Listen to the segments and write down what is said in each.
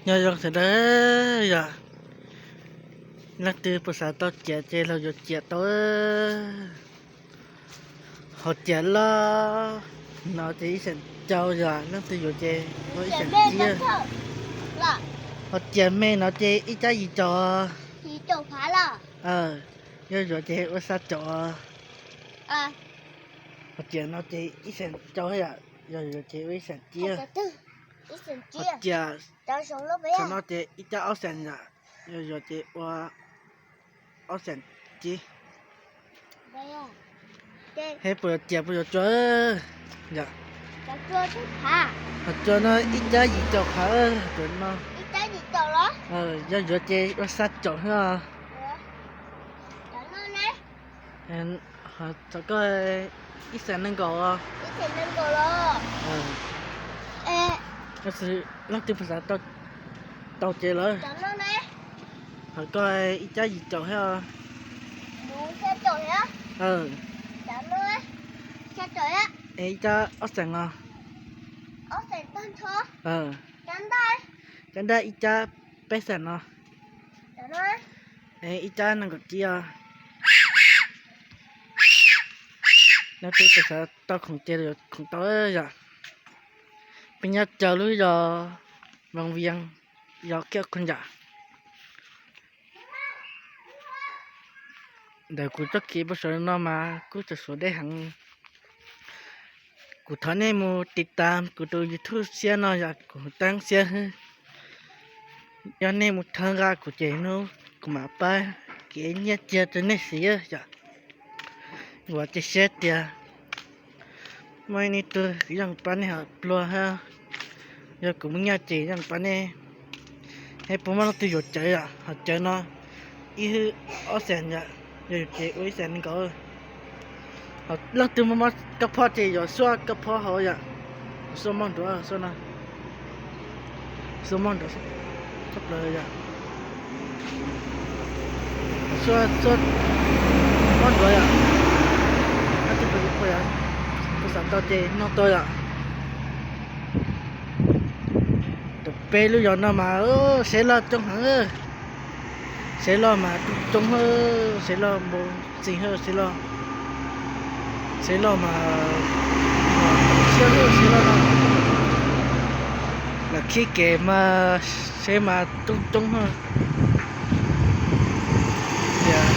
Nyob zoo sawv daws yom, leej twg puas xav tau ciam ces los yuav ciam tau. Hos ciam loj no ces ib xees rau yom, leej twg yuav ces ua ib xees tsib. Hos ciam me no ces ib cab yim caum. Yog yuav ces ua xya caum. Hos ciam no ces ib xees rau yom, yog yuav ces ua ib xees tsib. Hos ciam no ces ib cab ob xees yom, yog yuav ces ua ob xees tsib. He puas yuav ciam puas yuav cua yom? Hos cua no ib cab yim caum phav no. Yog yuav ces ua xya caum xwb os. Hos koj ib xees nees nkaum. Leej twg puas xav tau ces lawm. Hos koj ib cab yim caum thiab os. Ib cab ob xees os. Cab ntaj ib cab peb xees no. Ib cab nees nkaum tsib os. Leej twg puas xav tau khoom ces yuav khoom tau yom. Peb nyob rau lub zos Vaj Vias, zos Kiab Qhoos yom. Ntawm kuv txoj kev pem saum no mas kuj tseem suav dej heev. Kuv thov nej mus tiv tas kuv tus YouTube siab no yom, kuv teeb siab. Yog nej mus thawb nqa kuv ces hnub kuv mam pab kev nyiaj txiag rau nej siv yom. Kuv ua cia siab tias muaj ib tug yeej pab nej hom pluag hab. Yog kuv muaj nyiaj ces yeej pab nej. He puas muaj leej twg yuav cawv yom? Hos cawv no ib hwj ob xees yom, yog yuav ces ua ib xees nees nkaum. Leej twg muaj mob kab phob ces yuav xuaj kab phob hauv yom. Xuaj mob nruav xuaj no, xuaj mob nruav tshaj plaws yom. Xuaj xuaj mob nruav yom. Leej twg puas xav tau ces nug tau yom. Tus peb lub zos no mas seb loj coob heev. Seb loj mas coob coob, seb loj npau txi, seb loj, seb loj mas siab, seb loj no. Lam khib kev mas seb mas coob coob. Tias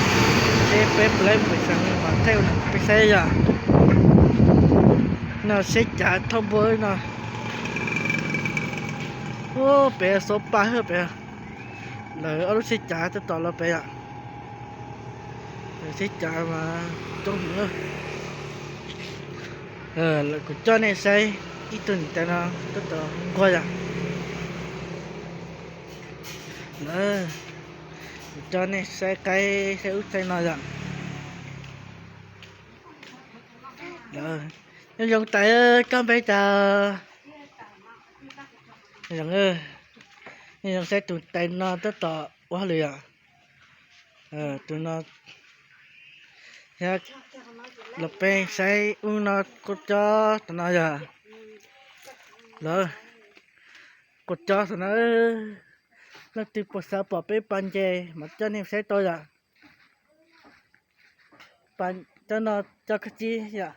seb peb puas laib mus xeev mas thaij ua peb saib yom. No seb cav thauj npua no. Ub, pem xob paj hwb pem. Lawv ob lub tsheb cav tab tom los pem yom. Lawv tsheb cav mas coob heev. Lawv kuv coj nej saib ib tug niam tais no tab tom nquag yom. Lawv kuv coj nej saib qaib saib ub saib no yom. Nyob zoo tais, koj npe cas? Zoo, nyob zoo saib tus tais no tab tom ua hauj lwm yom. Tus no, los peb saib ub no, kuj cob tom no yom. Lawv kuj cob tom no. Leej twg puas xav pom peb pas ntses mas coj nej saib tau yom. Cov no cov koj txib yom.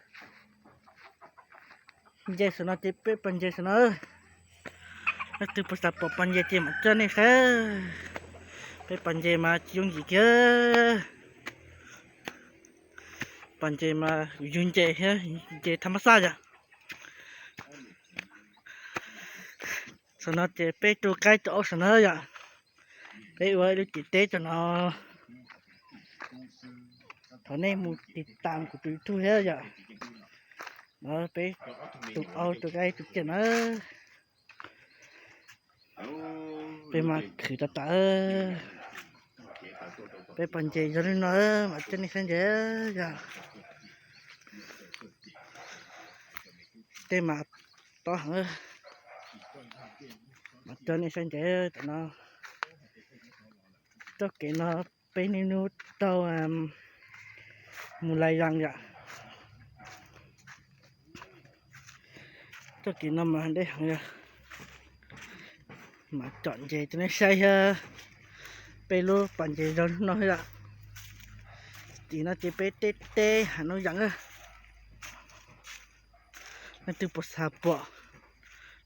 Ntses saum no ces peb pas ntses saum no. Leej twg puas xav pom pas ntses ces mam coj nej saib. Peb pas ntses mas tsis yooj yim kiag. Pas ntses mas yug ntses thiab, ntses tham mab xaj yom. Saum no ces peb tu qaib tu aub saum no yom. Peb ua ib lub ciam teb tom no. Thov nej mus tiv tas kuv tus YouTube thiab yom. No peb tu aub tu qaib tu ciam na. Peb mas khwv tas tas. Peb pas ntses yog li no, mam coj nej saib ntses yom. Tej mas tob heev. Mam coj nej saib ntses tom no. Txoj kev no peb niaj hnub taug mus Lais Zas yom. Txoj kev no mas deb heev yom. Mam coj ntses rau nej saib thiab. Peb lub pas ntses zoo no yom. Tim no ces peb teb teb hav noob yam. Nej twb puas xav pom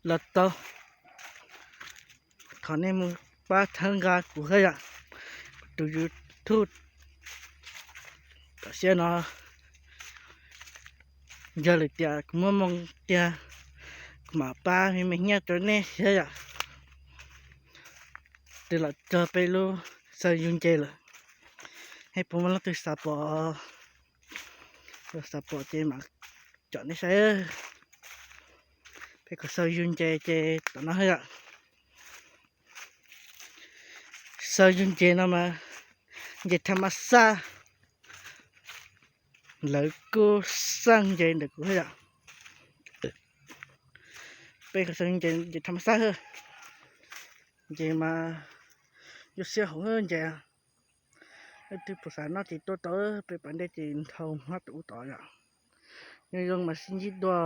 los tau, thov nej mus pab txhawb nqa kuv thiab yom. Kuv tus YouTube tom siab no, yog lawm tias kuv muaj moo tiag, kuv mam pab me me nyiaj rau nej thiab yom. Twb los txog peb lub xaw yug ntses lawm, nej puas muaj leej twg xav pom, xav pom ces mam coj nej saib. Peb kuj xaw yug ntses ces tom no yom. Xaw yug ntses no mas ntses tham mas xaj, lawv kuj xaj ntses ntawm kuv thiab yom. Peb kuj xaw ntses, ntses tham mas xaj, ntses mas yuav siab hauv ntses. Leej twg puas xav noj ces tuaj tau, peb pas ntej ces nthau hmab tus ub tod yom. Nyob zoo mas sib ntsib dua.